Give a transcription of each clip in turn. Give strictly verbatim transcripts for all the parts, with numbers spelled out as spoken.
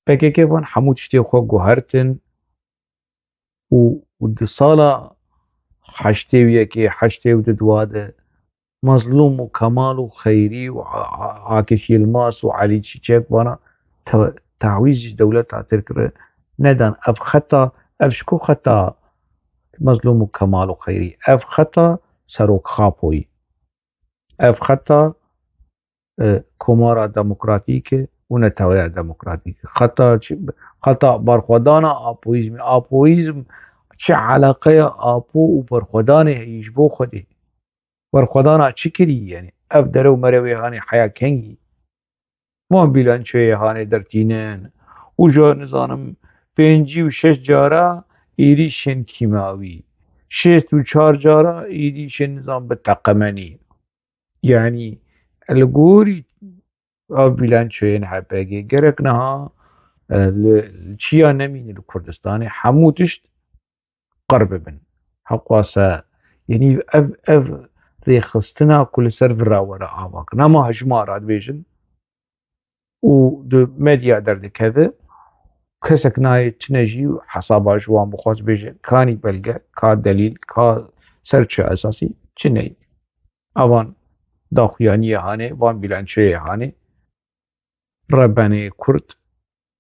P K K van hemû tiştê xwe guhertin û, û di sala heştê û yekê, heştê û du de Mazlûm û Kemal û Xeyrî û A-, A-, Akif Yilmaz û Elî Çîçek vana te-, tawîz ji dewleta Tirk re nedan. Ev xeta, ev ji ku xeta Mazlûm û Kemal û Xeyrî? Ev xeta Serok Xapoyî. Ev xeta, e, Komara Demokratîk e û Neteweya Demokratîk e. Xeta çi, xeta berxwedana apoyîzmê. Apoyîzm çi eleqeya apo û berxwedanê heye ji bo Xwedê? Berxwedana çi kirî? Yanî ev dere û merewê hanê heya kengî? Van bîlançoyê hanê dertînin û ja nizanim pêncî û şeş cara êrîşên kîmawî, şêst û çar cara êrîşên nizam bi teqemenî. Yanî li gorî ev bîlançoyên H P G gerek niha, e, li, li çiya nemîne li Kurdistanê, hemû tişt qir bibin. Heqwasa, yanî ev, ev rêxistina ku li ser vira were ava kirin. Hema hejmara dibêjin û di medya derdikeve, kesek nayê tune jî hesaba ji wan bixwaz bêje, kanî belge, ka delîl, ka ser çi esasî, çi neyê. Evan daxuyaniyê hanê, van bîlançoyê hanê, rebenê Kurd,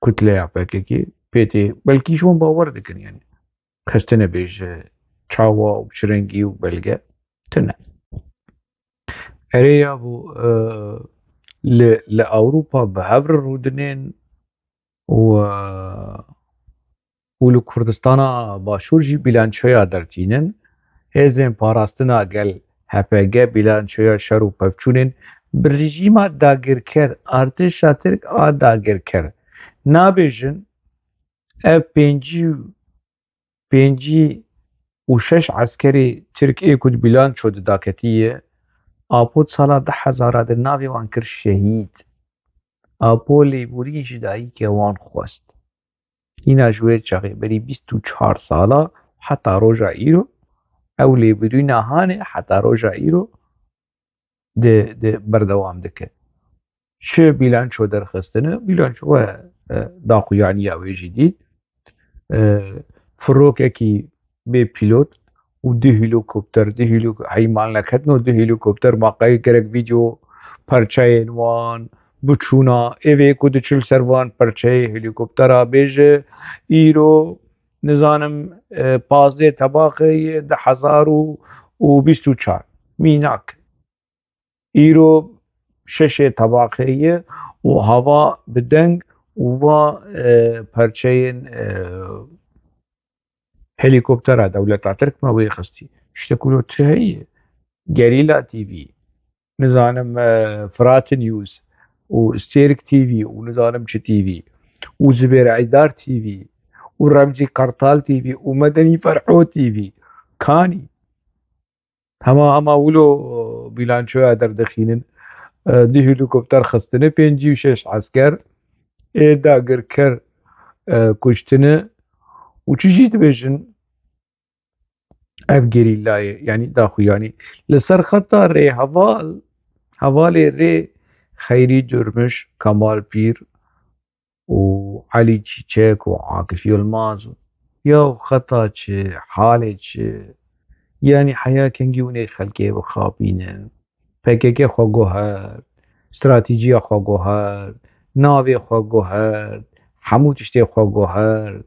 kutleya P K K, pê tê, belkî ji wan bawer dikin, yanî. Kes tune bêje çawa û çi rengî û belge, tune. Erê ya bû, e, li, li Ewropa bi hev re rûdinên û, e, û li Kurdistana Başûr jî bîlançoya dertînin. Hêzên Parastina Gel, H P G, bîlançoya şer û pevçûnên bi rejîma dagirker, artêşa Tirk a dagirker, nabêjin ev pêncî, pêncî û şeş eskerê Tirk ê ku di bîlanço de daketiye, apo di sala du hezar de navê wan kir şehîd. Apo lêborîn ji dayikê wan xwest. Hîna ji wê çaxê berî bîst û çar sala heta roja îro, ew lêborîna hanê heta roja îro di, di berdewam dike. Çi bîlanço derxistine, bîlanço we, e, daxuyaniya wê jî dît. E, firokekî bê pîlot û du helîkopter, du helîk-, heymal neketin û du helîkopter, ma qey gerek vîdeo perçeyên wan, biçûna, ê vê ku diçil ser van perçeyê helîkoptera bêje, îro, nizanim, e, pazdeh tebaxê ye, du hezar û bîst û çar. Mînak. Îro şeşê tebaxê ye û hava bi deng û va, e, perçeyên, e, helîkoptera dewleta Tirk me wê xistî. Tiştek wilo tu heye? Gerîla T V, nizanim, e, Firat News û Stêrk T V û nizanim çi T V û Zibêr Eydar T V û Remzî Kartal T V û Medenî Ferho T V. Kanî? Hema, hema wilo, e, bîlançoya derdixînin. E, du helîkopter xistine, pêncî û şeş esker ê dagirker, e, kuştine û çi jî dibêjin? Ev gerîlayê, yanî daxuyanî. Li ser xeta rê heval, hevalê rê Xeyrî Durmuş, Kemal Pîr û Elî Çîçek û Akif Yilmaz û ya xeta çi, halê çi? Yanî heya kengî hûn ê xelkê bixapînin? P K K xwe guhert, stratîjiya xwe guhert, navê xwe guhert, hemû tiştê xwe guhert.